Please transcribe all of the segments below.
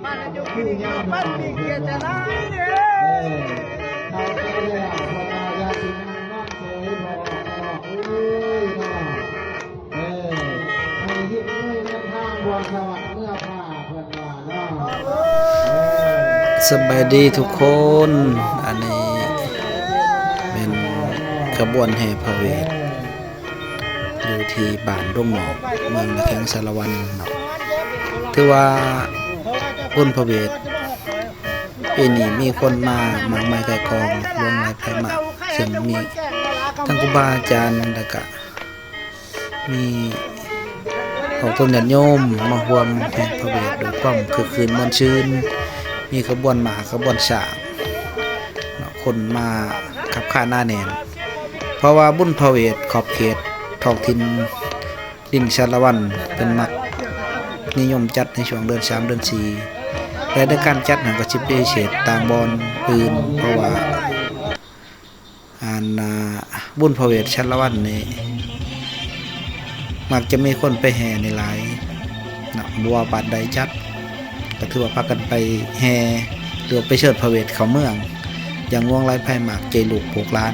ມັນຢູ່ກິນເຂົ້າປັ້ນປີກເກດຈະໄດ້ເດ້. ສະບາຍດີທຸກຄົນ, ອັນນີ້ແມ່ນຂະບວນແຫ່ພະເວດ ຢູ່ທີ່ບ້ານດົງນອກ ເມືອງນາແຂ້ງສາລະວັນເນາະ. ຖືວ່າບຸນພະເວດປີນີ້ມີຄົນມາມາກມາຍກ່າຍກອງ ຫຼວງຫຼາຍໄພມາກ, ເຊິ່ງມີທັງຄູບາອາຈານ ແລ້ວກະມີອອກຕົນຍາດໂຍມມາຮ່ວມແຫ່ພະເວດດ້ວຍຄວາມຄຶກຄື້ນມ່ວນຊື່ນ, ມີຂະບວນມ້າ ຂະບວນຊ້າງເນາະ, ຄົນມາຄັບຄາໜາແໜ້ນ. ເພາະວ່າບຸນພະເວດຂອບເຂດທ້ອງຖິ່ນດິນສາລະວັນ ເພິ່ນມັກນິຍົມຈັດໃນຊ່ວງເດືອນສາມ ເດືອນສີ່ ແລະ ໃນການຈັດຫັ້ນກໍຊິໄປພິເສດຕ່າງບ່ອນອື່ນ, ເພາະວ່າ ອັນ ອ່າ ບຸນພະເວດສາລະວັນນີ້ ມັກຈະມີຄົນໄປແຫ່ນີ້ຫຼາຍເນາະ, ບໍ່ວ່າບ້ານໃດຈັດ ກໍຖືວ່າພາກັນໄປແຫ່ ຫຼືວ່າໄປເຊີນພະເວດເຂົ້າເມືອງ, ຢ່າງຫຼວງຫຼາຍໄພມາກ ເຈລູກໂພກຫຼານ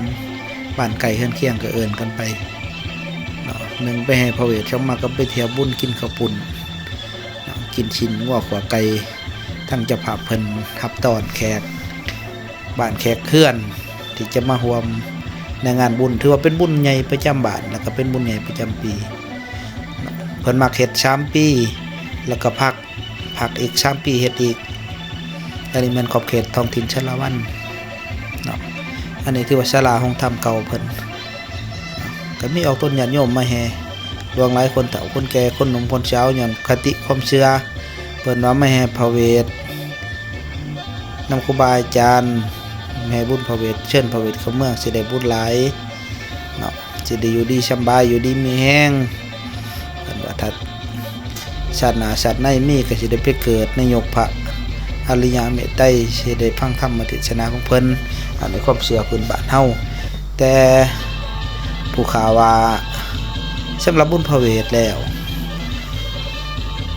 ບ້ານໃກ້ເຮືອນຄຽງກໍເອີ້ນກັນໄປເນາະ. ໜຶ່ງໄປແຫ່ພະເວດ, ສອງມາກໍໄປທ່ຽວບຸນ ກິນເຂົ້າປຸ້ນເນາະ, ກິນຊີ້ນງົວຂົ້ວໄກ່, ທາງເຈົ້າພາບເພິ່ນຮັບຕ້ອນແຂກ ບ້ານແຂກເຮືອນທີ່ຈະມາຮ່ວມໃນງານບຸນ, ຖືວ່າເປັນບຸນໃຫຍ່ປະຈຳບ້ານ ແລ້ວກໍເປັນບຸນໃຫຍ່ປະຈຳປີເນາະ. ເພິ່ນມັກເຮັດສາມປີ ແລ້ວກໍພັກ, ພັກອີກສາມປີເຮັດອີກ. ອັນນີ້ແມ່ນຂອບເຂດທ້ອງຖິ່ນສາລະວັນເນາະ. ອັນນີ້ຖືວ່າສາລາໂຮງທຳເກົ່າເພິ່ນ. ກໍມີອອກຕົນຍາດໂຍມມາແຫ່ຫຼວງຫຼາຍ, ຄົນເຖົ້າຄົນແກ່ ຄົນໜຸ່ມຄົນສາວ, ຍ້ອນຄະຕິຄວາມເຊື່ອ ເພິ່ນວ່າມາແຫ່ພະເວດນຳຄູບາອາຈານ, ແຫ່ບຸນພະເວດ, ເຊີນພະເວດເຂົ້າເມືອງ ຊິໄດ້ບຸນຫຼາຍເນາະ, ຊິໄດ້ຢູ່ດີສຳບາຍ ຢູ່ດີມີແຮງ. ເພິ່ນວ່າຖ້າຊາດໜ້າຊາດໃນມີ ກໍຊິໄດ້ໄປເກີດໃນຍຸກພະອະລິຍະເມດໄຕ, ຊິໄດ້ຟັງທຳມະເທດສະໜາຂອງເພິ່ນ. ອັນນີ້ຄວາມເຊື່ອພື້ນບ້ານເຮົາ. ແຕ່ຜູ້ຂ້າວ່າ ສຳລັບບຸນພະເວດແລ້ວ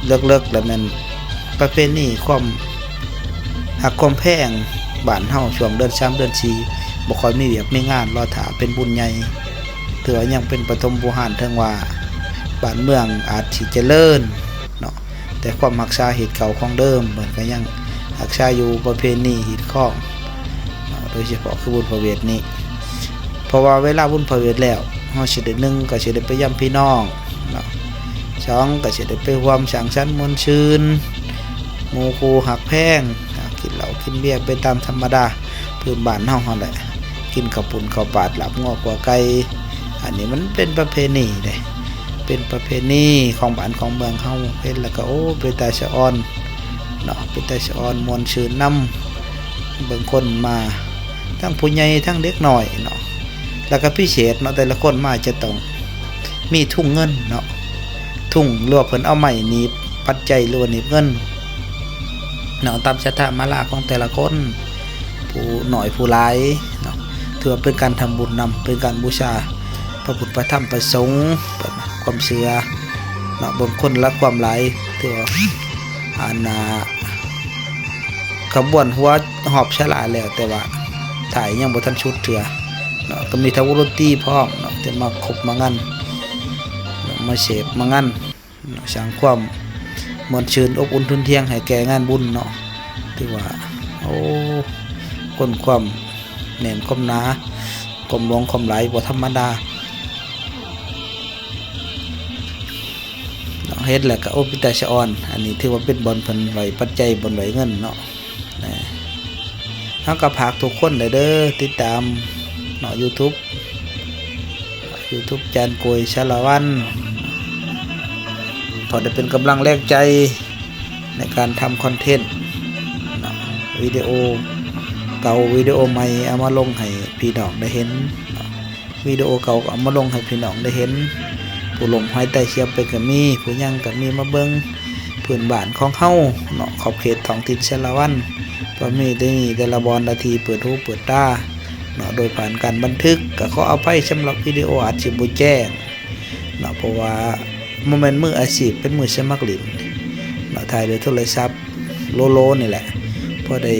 ເລິກໆ ແລ້ວແມ່ນປະເພນີຄວາມຮັກຄວາມແພງບ້ານເຮົາ ຊ່ວງເດືອນສາມ ເດືອນສີ່ ບໍ່ຄ່ອຍມີວຽກມີງານ, ລໍຖ້າເປັນບຸນໃຫຍ່. ຖືວ່າຍັງເປັນປະຖົມບູຮານ, ເຖິງວ່າບ້ານເມືອງອາດຊິຈະເລີນເນາະ, ແຕ່ຄວາມຮັກສາຮີດເກົ່າຂອງເດີມ ເພິ່ນກໍຍັງຮັກສາຢູ່ ປະເພນີຮີດຄອງເນາະ, ໂດຍສະເພາະຄືບຸນພະເວດນີ້. ເພາະວ່າເວລາບຸນພະເວດແລ້ວ ເຮົາຊິໄດ້ ໜຶ່ງ ກໍຊິໄດ້ໄປຢ້ຳພີ່ນ້ອງເນາະ, ສອງ ກໍຊິໄດ້ໄປຮ່ວມສັງສັນມ່ວນຊື່ນ ໝູ່ຄູ່ຮັກແພງ, ກິນເຫຼົ້າກິນເບຍໄປຕາມທຳມະດາພື້ນບ້ານເຮົາຫັ້ນແຫຼະ, ກິນເຂົ້າປຸ້ນເຂົ້າປາດ ລາບງົວຂົ້ວໄກ່. ອັນນີ້ມັນເປັນປະເພນີເດ້, ເປັນປະເພນີຂອງບ້ານຂອງເມືອງເຮົາ. ເຫັນແລ້ວກໍ ໂອ້ ເປັນຕາສະອອນເນາະ, ເປັນຕາສະອອນ ມ່ວນຊື່ນນຳ. ເບິ່ງຄົນມາ ທັງຜູ້ໃຫຍ່ທັງເດັກນ້ອຍເນາະ, ແລ້ວກໍພິເສດເນາະ, ແຕ່ລະຄົນມາຈະຕ້ອງມີທຸງເງິນເນາະ, ທຸງ ຫຼືວ່າເພິ່ນເອົາໄມ້ໜີບປັດໄຈ ຫຼືວ່າໜີບເງິນເນາະ, ຕາມສັດທາມາລາຂອງແຕ່ລະຄົນ ຜູ້ນ້ອຍຜູ້ຫຼາຍເນາະ. ຖືວ່າເປັນການທຳບຸນນຳ, ເປັນການບູຊາພະພຸດ ພະທຳ ພະສົງ, ຄວາມເຊື່ອເນາະ. ເບິ່ງຄົນລະຄວາມຫຼາຍ, ຖືວ່າ ອັນ ອ່າ ຂະບວນຫົວຮອບສາລາແລ້ວ, ແຕ່ວ່າທ້າຍຍັງບໍ່ທັນສຸດເທື່ອເນາະ, ກໍມີທັງວົງດົນຕີພ້ອມເນາະ ທີ່ມາຄົບມາງັນເນາະ, ມາເສບມາງັນເນາະ, ສ້າງຄວາມມ່ວນຊື່ນ ອົບອຸ່ນທຸນທຽງໃຫ້ແກ່ງານບຸນເນາະ. ຖືວ່າ ໂອ້ ຄົນຄວາມແໜ້ນຄວາມໜາ ຄວາມຫຼວງຄວາມຫຼາຍບໍ່ທຳມະດາເນາະ. ເຫັນແລ້ວກໍ ໂອ້ ເປັນຕາສະອອນ. ອັນນີ້ຖືວ່າເປັນບ່ອນເພິ່ນໄວ້ປັດໄຈ ບ່ອນໄວ້ເງິນເນາະ. ເຮົາກໍຝາກທຸກຄົນເດີ ຕິດຕາມເນາະ ຢູທູບ ຢູທູບ ຈານໂກຍສາລະວັນ ເພາະໄດ້ເປັນກຳລັງແຮງໃຈໃນການທຳຄອນເທັນເນາະ, ວິດີໂອເກົ່າ ວິດີໂອໃໝ່ ເອົາມາລົງໃຫ້ພີ່ນ້ອງໄດ້ເຫັນເນາະ. ວິດີໂອເກົ່າກໍເອົາມາລົງໃຫ້ພີ່ນ້ອງໄດ້ເຫັນ, ຜູ້ລົ້ມຫາຍຕາຍສຽບໄປກໍມີ, ຜູ້ຍັງກໍມີ, ມາເບິ່ງພື້ນບ້ານຂອງເຮົາເນາະ, ຂອບເຂດທ້ອງຖິ່ນສາລະວັນ ກໍມີແຕ່ນີ້ ແຕ່ລະບ່ອນລະທີ່ ເປີດຫູເປີດຕາເນາະ. ໂດຍຜ່ານການບັນທຶກ ກໍຂໍອະໄພສຳລັບວິດີໂອອາດຊິບໍ່ແຈ້ງເນາະ, ເພາະວ່າບໍ່ແມ່ນມືອາຊີບ, ເປັນມືສະໝັກຫຼິ້ນເນາະ, ຖ່າຍດ້ວຍໂທລະສັບ ໂລໆນີ້ແຫຼະ ພໍໄດ້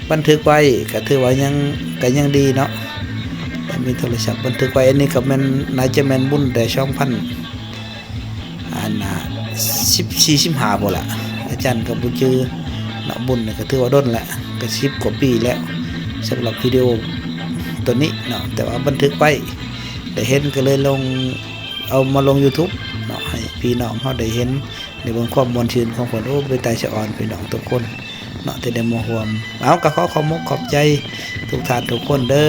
ບັນທຶກໄວ້ ກໍຖືວ່າຍັງ ກໍຍັງດີເນາະ ແຕ່ມີໂທລະສັບບັນທຶກໄວ້. ອັນນີ້ກໍແມ່ນ ໜ້າຈະແມ່ນບຸນແຕ່ສອງພັນ ອັນນ່າ ສິບສີ່ ສິບຫ້າພຸ້ນລະ ອາຈານກໍບໍ່ຈື່ເນາະ. ບຸນນີ້ກໍຖືວ່າດົນລະ ກໍສິບກວ່າປີແລ້ວ ສຳລັບວິດີໂອໂຕນີ້ເນາະ ແຕ່ວ່າບັນທຶກໄວ້ ໄດ້ເຫັນກໍເລີຍລົງ ເອົາມາລົງ YouTube ເນາະ ໃຫ້ພີ່ນ້ອງເຮົາໄດ້ເຫັນ ໄດ້ເບິ່ງຄວາມມ່ວນຊື່ນຂອງເພິ່ນ. ໂອ້ ເປັນຕາສະອອນ ພີ່ນ້ອງທຸກຄົນເນາະ ທີ່ໄດ້ມາຮ່ວມ. ເອົາ ກໍຂໍຂອບມົກຂອບໃຈທຸກທ່ານທຸກຄົນເດີ.